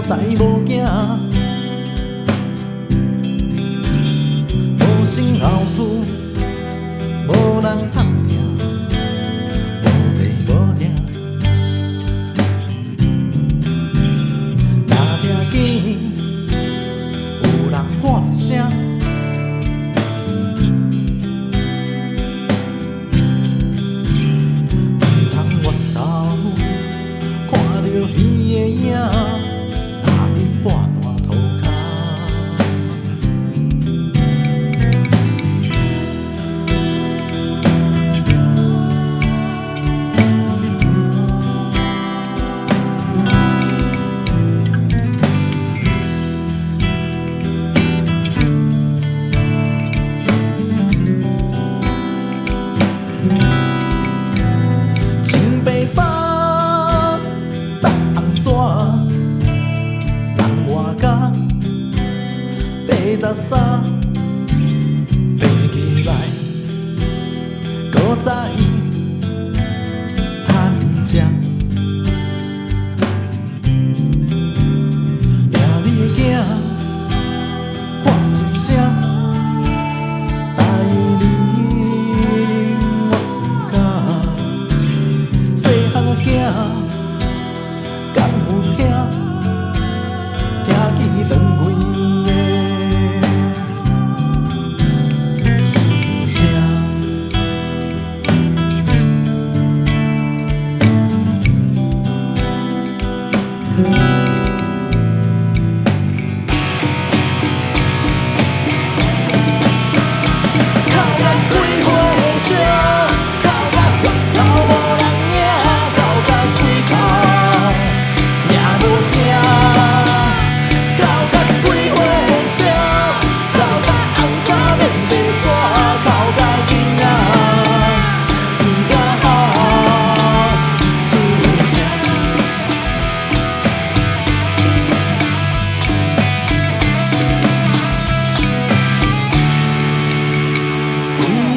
知無囝，無身後事，無人通疼，無爸無疼。若聽見有人喊聲，毋通回頭看著彼个影，踏佇半爛塗跤。穿白衫，搭红纸，人活到83，爬起來，閣再趁食。掠你的囝，喊一聲，大奶我毋敢。細漢仔囝，敢有聽？聽見斷開的一聲。哭甲規花燒，哭甲源頭無人影，哭甲規口也無聲。哭甲規花燒，哭甲紅衫免白紙，哭甲囡仔毋敢出聲。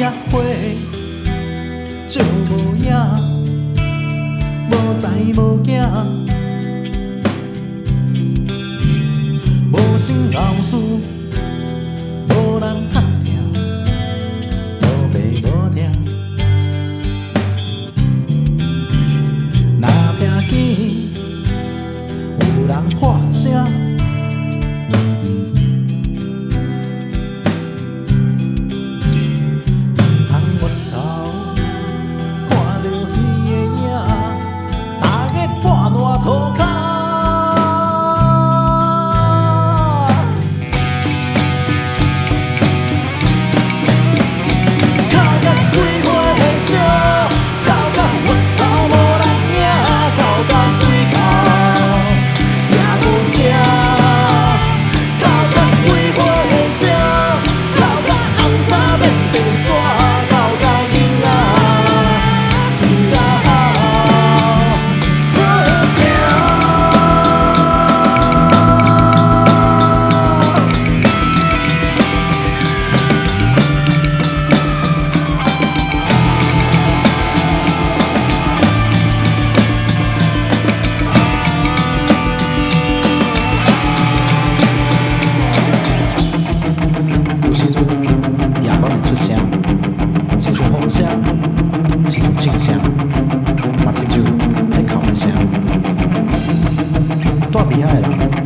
规仔花照無影，無知無驚，無身後事，無人通疼，無爸無疼。若聽見有人喊聲，毋通回頭看著彼个影，踏佇破爛塗跤。哭甲規花燒，哭甲源頭無人影，哭甲規口也無聲。哭甲規花燒，哭甲紅衫免白紙，哭甲囡仔毋敢出聲。有時陣夜閣會出聲，親像風聲，親像銃聲，嘛親像咧哭的聲。蹛佇遐的人。